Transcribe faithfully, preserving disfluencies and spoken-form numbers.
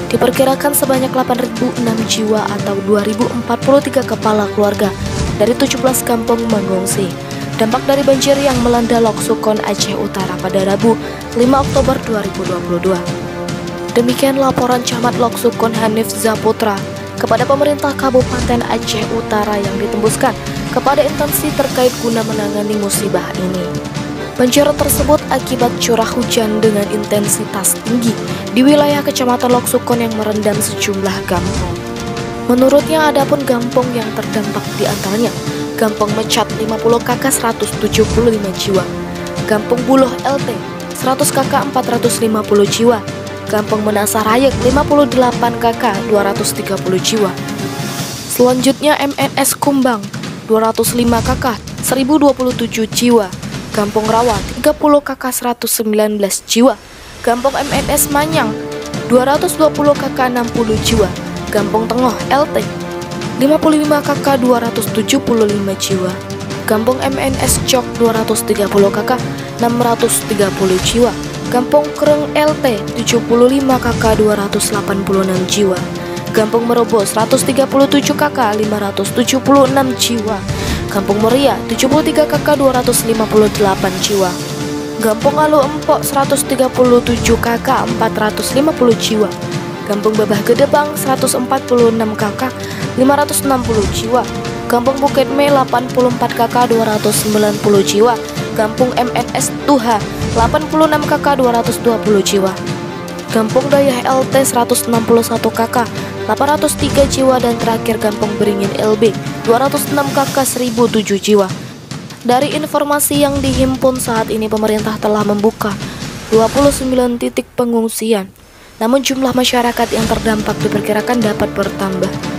Diperkirakan sebanyak delapan ribu enam jiwa atau dua ribu empat puluh tiga kepala keluarga dari tujuh belas kampung mengungsi. Dampak dari banjir yang melanda Lok Sukon Aceh Utara pada Rabu, lima Oktober dua ribu dua puluh dua. Demikian laporan Camat Lok Sukon Hanif Zaputra kepada pemerintah Kabupaten Aceh Utara yang ditembuskan kepada instansi terkait guna menangani musibah ini. Banjir tersebut akibat curah hujan dengan intensitas tinggi di wilayah Kecamatan Lok Sukon yang merendam sejumlah gampong. Menurutnya, adapun gampong yang terdampak di antaranya Gampong Mecat lima puluh K K seratus tujuh puluh lima jiwa, Gampong Buloh L T seratus K K empat ratus lima puluh jiwa, Gampong Meunasah Rayeuk lima puluh delapan K K dua ratus tiga puluh jiwa. Selanjutnya M N S Kumbang dua ratus lima K K seribu dua puluh tujuh jiwa, Gampong Rawa tiga puluh K K seratus sembilan belas jiwa, Gampong M N S Manyang dua ratus dua puluh K K enam puluh jiwa, Gampong Teungoh L T lima puluh lima K K dua ratus tujuh puluh lima jiwa, Gampong M N S Cok dua ratus tiga puluh K K enam ratus tiga puluh jiwa, Gampong Kreueng L T tujuh puluh lima K K dua ratus delapan puluh enam jiwa, Gampong Meureuboh seratus tiga puluh tujuh K K lima ratus tujuh puluh enam jiwa, Gampong Meuria tujuh puluh tiga K K dua ratus lima puluh delapan jiwa, Gampong Alue Empok seratus tiga puluh tujuh K K empat ratus lima puluh jiwa, Gampong Babah Geudebang seratus empat puluh enam K K lima ratus enam puluh jiwa, Gampong Bukét Mé delapan puluh empat K K dua ratus sembilan puluh jiwa, Gampong M N S Tuha delapan puluh enam K K dua ratus dua puluh jiwa, Gampong Dayah L T seratus enam puluh satu K K delapan ratus tiga jiwa, dan terakhir Gampong Beringin L B dua ratus enam K K seribu tujuh jiwa. Dari informasi yang dihimpun, saat ini pemerintah telah membuka dua puluh sembilan titik pengungsian. Namun, jumlah masyarakat yang terdampak diperkirakan dapat bertambah.